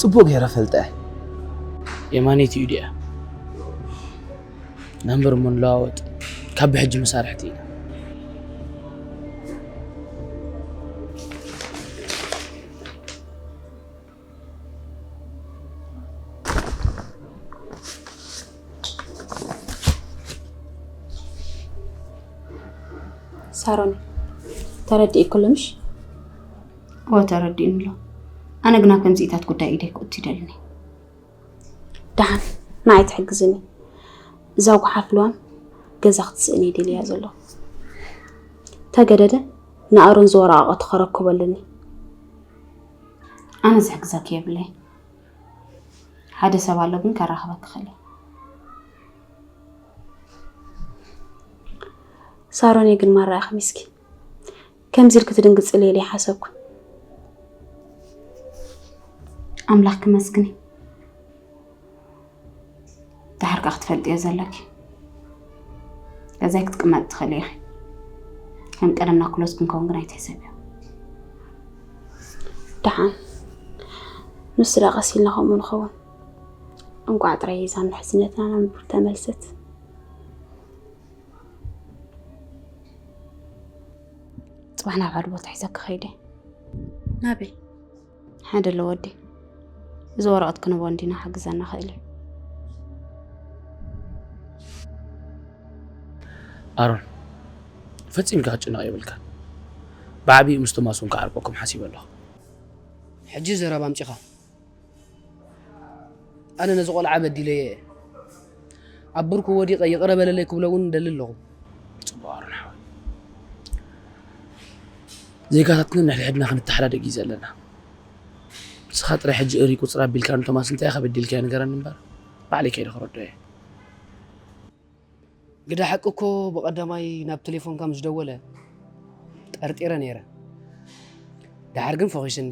ጽቡቕ ገይረ ፈልጠ። የማነይቲ እዩ ዲኣ? ናምበር እሞ ንለዋወጥ። ካብ ብሕጂ መሳርሕቲ ኢና። ሳሮን፣ ተረዲእኩ ኣሎ ምሽ? እወ፣ ተረዲእኒ ኣሎ። ኣነ ግና ከምዚኢታት ጉዳይ ኢደይ ክእቱ ይደልኒ። ደሓን ንዓይ ትሕግዝኒ። እዛ ጉሓፍ ልዋም ገዛ ክትስእን እየ ደልያ ዘሎ። ተገደደ ንኣሮን ዝወረቓቐቱ ከረክቦ ኣለኒ። ኣነ ዝሕግዘኪ የብለይ። ሓደ ሰብ ኣሎ ግን ከራኽበኪ ክእል። ሳሮን ግን ማራ ኢኺ ሚስኪ። ከምዚ ኢልኪ ትድንግጽ ኢለ ኣይሓሰብኩን። ኣምላኽ ክመስግን እዩ። ደሓር ከኣ ክትፈልጥዮ ዘለኪ። ገዛይ ክትቅመጥ ትኽእሊ ኢኺ። ከም ቀደምና ክሎዝ ክንከውን ግን ኣይትሕሰብዮ። ደሓን ንሱ ደኣ ቀስ ኢልና ከምኡ ንኸውን። እንቋዕ ጥራይ እዛ ምሕዝነትና ናብ ንቡር ተመልሰት። ጽባሕ ናብ ሓደ ቦታ ሒዘኪ ከይደ። ናበይ? ኣደለ ወዲ፣ እዚ ወረቐት ክንቦ እንዲና ሓግዘና ኽእል እዩ። ኣሮን፣ ፈጺምካ ክትጭነቕ የብልካን። ብዓቢኡ ምስ ቶማስ እውን ክዓርቀኩም ሓሲበ ኣለኹ። ሕጂ ዘረባ ኣምጺኻ። ኣነ ነዚ ቆልዓ በዲለየ እየ። ኣብ ብርኩ ወዲቐ ይቕረ በለለይ ክብሎ እውን እደሊ ኣለኹ። ጽቡቕ ኣሮን ሓወይ፣ ዜጋታትና ንሕድሕድና ክንተሓዳደግ እዩ ዘለና። ንስኻ ጥራይ ሕጂ እሪ ቁጽሪ ኣቢልካ ንቶማስ እንታይ ኢኻ በዲልካዮ ንገረኒ እምበር፣ ባዕለይ ከይደ ክረዶ እየ። ግዳ ሓቂ እኮ ብቐዳማይ ናብ ቴሌፎንካ ምስ ደወለ ጠርጢረ ነይረ። ደሓር ግን ፈኺስኒ።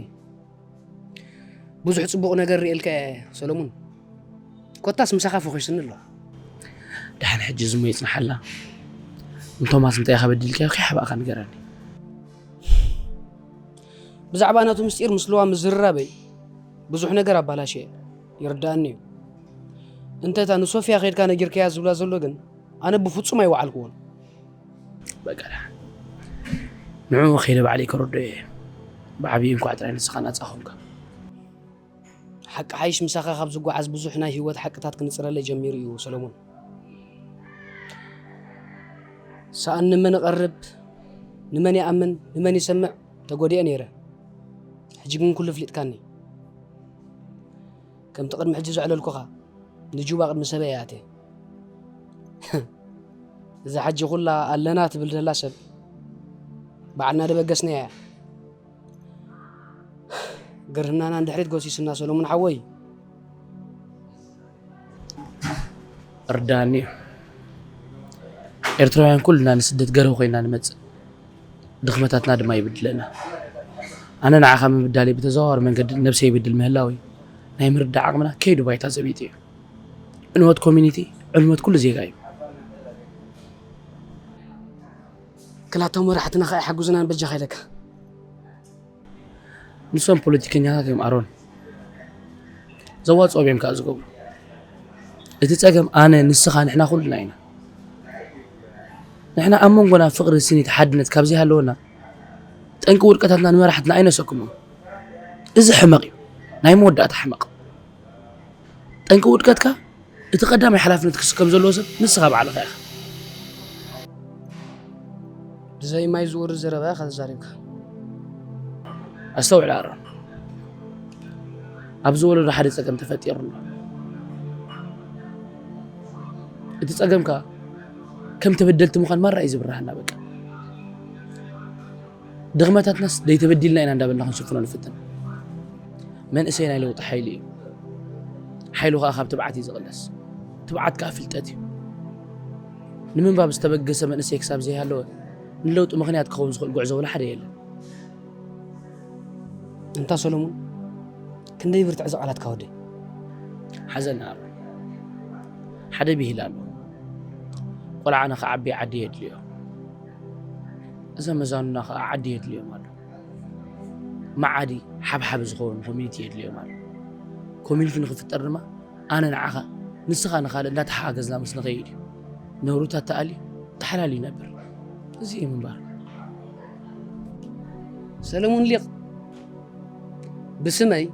ብዙሕ ጽቡቕ ነገር ርእየልካ እየ ሰሎሙን። ኮታስ ምሳኻ ፈኺስኒ ኣሎ። ደሓን ሕጂ ዝሞ ይጽንሓላ። ንቶማስ እንታይ ኢኻ በዲልካዮ ከይሓባእካ ንገረኒ። ብዛዕባ ናቱ ምስጢር ምስ ልዋ ምዝርራበይ ብዙሕ ነገር ኣባላሽየ። ይርዳኣኒ እዩ። እንተ እታ ንሶፍያ ከይድካ ነጊርካያ ዝብላ ዘሎ ግን ኣነ ብፍጹም ኣይወዓልክዎን። በቃ ደሓን። ንዕኡ ከይደ ባዕለይ ከረዶ እየ። ብዓብዪ እንኳዕ ጥራይ ንስኻ ናጻ ኾንካ። ሓቂ ሓይሽ ምሳኻ ካብ ዝጓዓዝ ብዙሕ ናይ ህይወት ሓቅታት ክንጽረለይ ጀሚሩ እዩ ሰሎሞን። ሰኣን ንመን እቐርብ፣ ንመን ይኣምን፣ ንመን ይሰምዕ ተጎዲኤ ነይረ። ሕጂ ግን ኩሉ ኣፍሊጥካኒ። ከምቲ ቅድሚ ሕጂ ዘዕለልኩኻ ንጁባ ቅድሚ ሰበይ እየ ኣትየ። እዛ ሕጂ ኩላ ኣለና ትብል ዘላ ሰብ ባዕልና ደበገስናያ እያ። ግርህናና ንድሕሪት ጎሲስና ሰሎሙን ሓወይ። ርዳኣኒ እዩ። ኤርትራውያን ኩልና ንስደት ገረብ ኮይና ንመጽእ፣ ድኽመታትና ድማ ይብድለና። ኣነ ንዓኻ ምብዳለይ ብተዘዋዋሪ መንገዲ ነብሰይ ይብድል ምህላወይ ናይ ምርዳእ ዓቕምና ከይዱ ባይታ ዘቢጡ እዩ። ዕንወት ኮሚኒቲ ዕንወት ኩሉ ዜጋ እዩ። ክላቶም መራሕትና ከኣ ይሓግዙናን በጃኻ ኢለካ። ንሶም ፖለቲከኛታት እዮም ኣሮን፣ ዘዋፅኦም እዮም ከዓ ዝገብሩ። እቲ ፀገም ኣነ ንስኻ ንሕና ኩልና ኢና። ንሕና ኣብ መንጎና ፍቕሪ ስኒት ሓድነት ካብ ዘይሃለወና ጠንቂ ውድቀታትና ንመራሕትና ኣይነሰክሞም። እዚ ሕመቕ እዩ፣ ናይ መወዳእታ ሕመቕ። ጠንቂ ውድቀትካ እቲ ቀዳማይ ሓላፍነት ክስከም ዘለዎ ሰብ ንስኻ ባዕልኻ ኢኻ። ብዘይ ማይ ዝወርድ ዘረባ ኢኻ ተዛሪብካ። ኣስተውዕል ኣሮን፣ ኣብዚ ወለዶ ሓደ ጸገም ተፈጢሩ ኣሎ። እቲ ጸገም ከኣ ከም ተበደልቲ ምዃን ማራ እዩ ዝብርሃና። በቃ ድኽመታትናስ ደይተበዲልና ኢና እንዳበልና ክንሽፍኖ ንፍትን። መንእሰይ ናይ ለውጢ ሓይሊ እዩ። ሓይሉ ከኣ ካብ ትብዓት እዩ ዝቕለስ። ትብዓት ከኣ ፍልጠት እዩ። ንምንባብ ዝተበገሰ መንእሰይ ክሳብ ዘይሃለወ ንለውጢ ምኽንያት ክኸውን ዝኽእል ጉዕዞ ወላ ሓደ የለን። እንታ ሰሎሙን፣ ክንደይ ብርትዕ ዝቓላትካ ወደይ። ሓዘና ኣሎ። ሓደ ብሂል ኣሎ። ቆልዓ ንኽዓቢ ዓዲ የድልዮ። እዛ መዛኑና ኸዓ ዓዲ የድልዮም ኣሎ። መዓዲ ሓብሓብ ዝኸውን ኮሚኒቲ የድልዮም ኣሎ። ኮሚኒቲ ንኽፍጠር ድማ ኣነ ንዓኻ ንስኻ ንኻልእ እንዳተሓጋገዝና ምስ ንኸይድ እዩ ነውርታት ተኣልዩ ተሓላልዩ ይነብር። እዚ እዩ ምንባር። ሰለሙን ሊቕ ብስመይ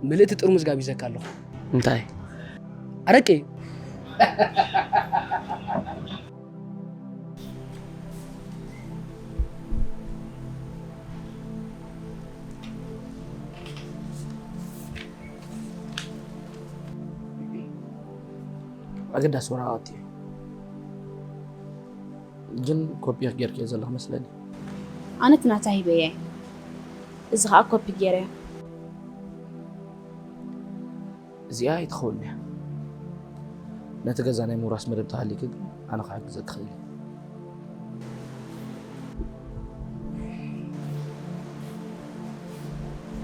ምልእቲ ጥርሙዝ ጋቢዘካ ኣለኹ። እንታይ? ኣረቂ። ኣገዳሲ ወረቓቕቲ እዩ። ግን ኮፒ ጌርክዮ ዘለኹ መስለኒ። ኣነ እቲ ናታ ሂበየ፣ እዚ ኸዓ ኮፒ ጌረዮ። እዚኣ ኣይትኸውን እያ። ነቲ ገዛ ናይ ምውራስ መደብ ተሃሊኪ ግን ኣነ ክሕግዘኪ ክእል እየ።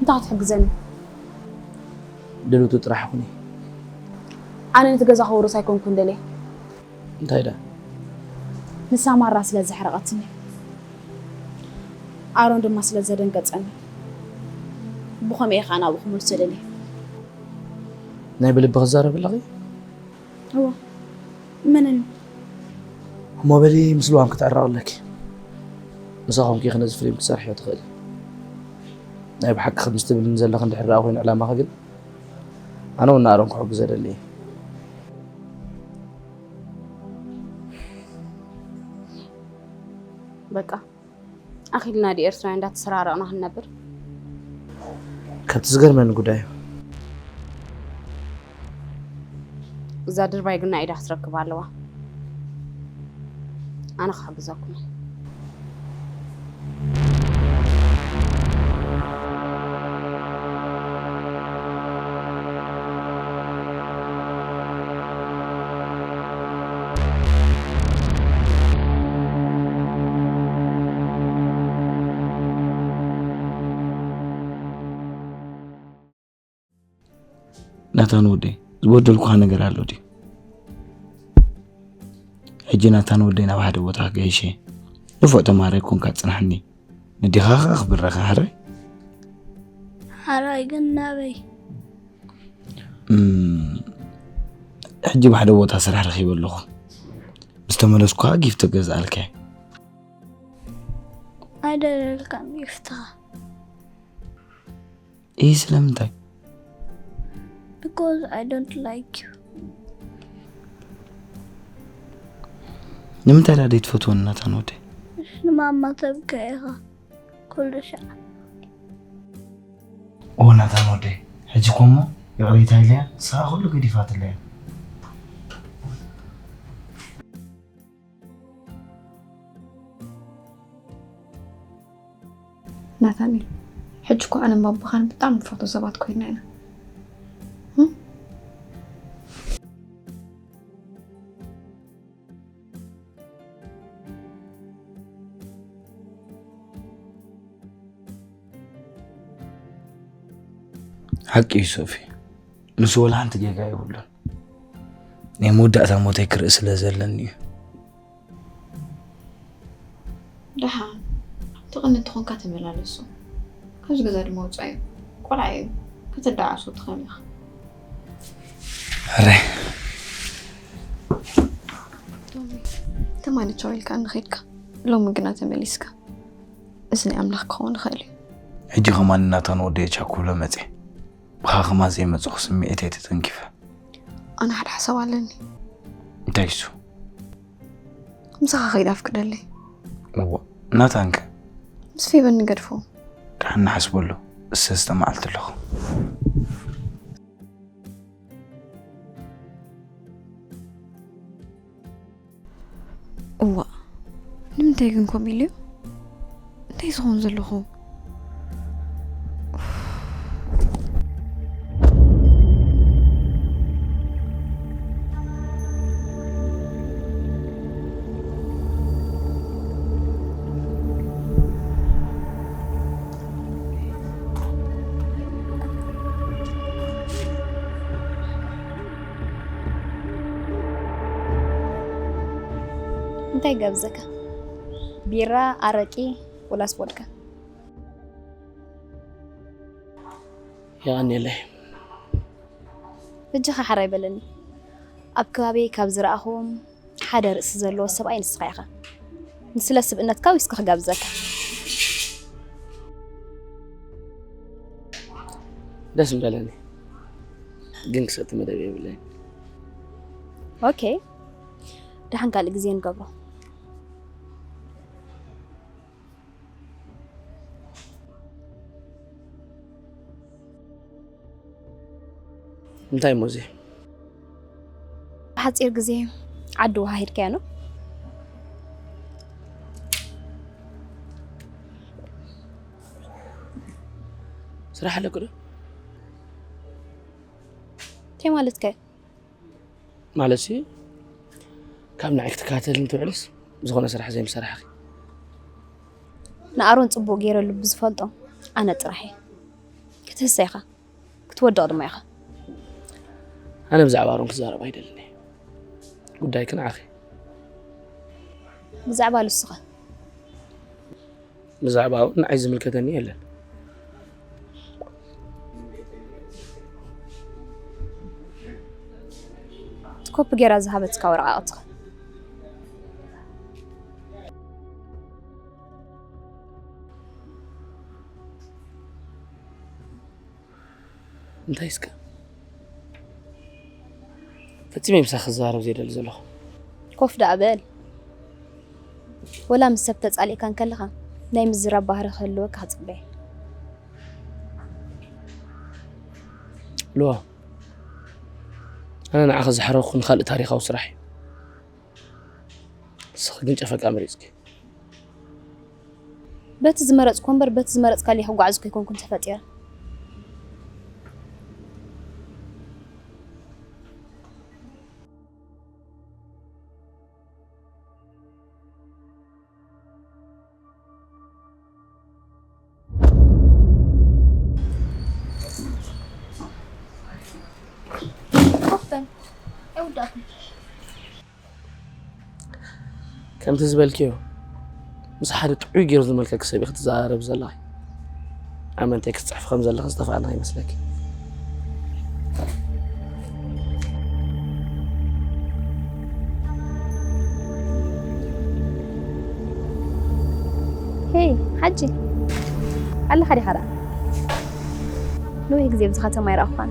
እንታይ ክትሕግዘኒ? ድልውቲ ጥራሕ ኩኒ። ኣነ ነቲ ገዛ ክውርስ ኣይኮንኩን ደልየ። እንታይ ዳ? ንሳ ማራ ስለ ዘሕረቐትኒ፣ ኣሮን ድማ ስለ ዘደንገጸኒ፣ ብኸምኡ እየ ኸኣ ናብኡ ክመልሶ ደልየ። ናይ ብልቢ ክዛረብ ኣለኺ? እወ፣ እመነኒ። እሞ በሊ ምስ ልዋም ክትዕረቕ ኣለኪ። ንሳ ኾንኪ ኢኺ ነዚ ፍሊም ክትሰርሕዮ ትኽእሊ። ናይ ብሓቂ ከምዚ ትብልኒ ዘለኺ እንድሕር ደኣ ኮይኑ ዕላማኺ ግን፣ ኣነ እውን ንኣሮን ክሕግዞ ደሊ እየ። በቃ ኣኺልና ድዩ ኤርትራውያን እንዳተሰራረቕና ክንነብር? ካብቲ ዝገርመኒ ጉዳይ እዩ። እዛ ድርባይ ግን ናይ ኢዳ ክትረክብ ኣለዋ። ኣነ ክሕግዘኩም እየ። ናታን ወደይ፣ ዝበደልኩኻ ነገር ኣሎ ድዩ? ሕጂ ናታን ወደይ ናብ ሓደ ቦታ ገይሸ ንፉዕ ተማሃራይ ኮንካ ጽናሕኒ። ንዲኻ ኸኣ ክብረኻ ሕራይ? ሓራይ ግን ናበይ? እም፣ ሕጂ ብሓደ ቦታ ስራሕ ረኺበ ኣለኹ። ምስ ተመለስኩ ኸኣ ጊፍት ገዝኣልካ እየ። ኣይደለልካን ጊፍትኻ። እይ፣ ስለምንታይ? Because I don't like you. ንምንታይ ደኣ ዘይትፈትወኒ ናታን ወደይ? ንማማ ተብክዕ ኢኻ ኩሉ ሻዕ። ኦ ናታን ወደይ፣ ሕጂ ኮሞ ይቕሬታ ኢለያ፣ ንስኻ ኩሉ ገዲፋትለያ። ናታንኤል፣ ሕጂ እኮ ኣነን ባባኻን ብጣዕሚ ንፈትዎ ሰባት ኮይና ኢና። እም? ሓቂ እዩ ሶፊ፣ ንሱ ወላ ሓንቲ ጌጋ የብሉን። ናይ መወዳእታ ሞተይ ክርኢ ስለ ዘለኒ እዩ። ደሓን ትቕኒ እንተኾንካ ተመላለሱ። ካብዚ ገዛ ድማ ውፃዩ። ቆልዓ እዩ። ከተዳዓሶ ትኽእል ኢኻ። ሕራይ። ቶሚ፣ ትማሊ ቻው ኢልካ እንኸድካ፣ ሎሚ ግና ተመሊስካ። እዚ ናይ ኣምላኽ ክኸውን ይኽእል እዩ። ሕጂ ከማን ናታን ወደይ ቻው ክብሎ መፅየ። ብኻ ከማን ዘይመፅኹ ስምዒተይ ተተንኪፈ። ኣነ ሓደ ሓሳብ ኣለኒ። እንታይ እሱ? ምሳኻ ከይድ ኣፍቅደለይ። እዋ፣ ናታንከ? ምስ ፌበን ንገድፎ። ደሓን ንሓስበሉ። እሰ ዝተማዓልቲ ኣለኹ። እዋ፣ ንምንታይ ግን ከምኡ ኢሉ? እንታይ ዝኸውን ዘለኹ? እንታይ ጋብዘካ? ቢራ፣ ኣረቂ፣ ወላስ ቮድካ? የቐንየለይ። በጃኻ ሓራይ በለኒ። ኣብ ከባቢይ ካብ ዝረኣኹዎም ሓደ ርእሲ ዘለዎ ሰብኣይ ንስኻ ኢኻ። ንስለ ስብእነትካ ዊስኪ ክጋብዘካ። ደስ ምበለኒ፣ ግን ክሰቲ መደብ የብለይን። ኦኬ፣ ደሓን ካልእ ግዜ ንገብሮ። እንታይ እሞ እዚ? ብሓፂር ግዜ ዓዲ ውሃ ሄድካዮ ነው? ስራሕ ኣለኩ ዶ? እንታይ ማለትካ እዩ? ማለት ሲ ካብ ንዓይ ክትከታተልኒ ትውዕልስ ዝኾነ ስራሕ ዘይምሰራሕኺ? ንኣሮን ፅቡቕ ገይረ ልቡ ዝፈልጦ ኣነ ጥራሕ እየ። ክትህሰ ኢኻ፣ ክትወድቕ ድማ ኢኻ። ኣነ ብዛዕባ ኣሮን ክዛረብ ኣይደልን እየ። ጉዳይኪ ንዓኺ። ብዛዕባ ሉስኻ ብዛዕባ እውን ንዓይ ዝምልከተኒ የለን። ኮፒ ገይራ ዝሃበትካ ወረቓቕትኻ። እንታይ እስከ? ፈጺመ ምሳኺ ክዛረብ ዘይደሊ ዘለኹ። ኮፍ ደኣ በል። ወላ ምስ ሰብ ተጻሊእካ እንከለኻ ናይ ምዝራብ ባህሪ ክህልወካ ክጽበየ። ልዋ፣ ኣነ ንዓኺ ዝሓረኹ ንኻልእ ታሪኻዊ ስራሕ እዩ። ንስኺ ግን ጨፈቃ መሪጽኪ። በቲ ዝመረጽኩ እምበር በቲ ዝመረጽካለይ ክጓዓዝ እኮ ኣይኮንኩን ተፈጢረ። ኮፍ በል። ኣይውዳእኩን። ከምቲ ዝበልክዮ፣ ምስ ሓደ ጥዑይ ገይሩ ዝመልከኪ ሰብ ኢኺ ትዘራረቢ ዘለኺ። ኣመንተይ ክትጽሕፊ ከም ዘለኺ ዝጠፍኣና ይመስለኪ። ሄይ ሓጂ፣ ኣለኻ ዲኻ ደኣ? ነዊሕ ግዜ ኣብዚ ከተማ ኣይረኣኹኻን።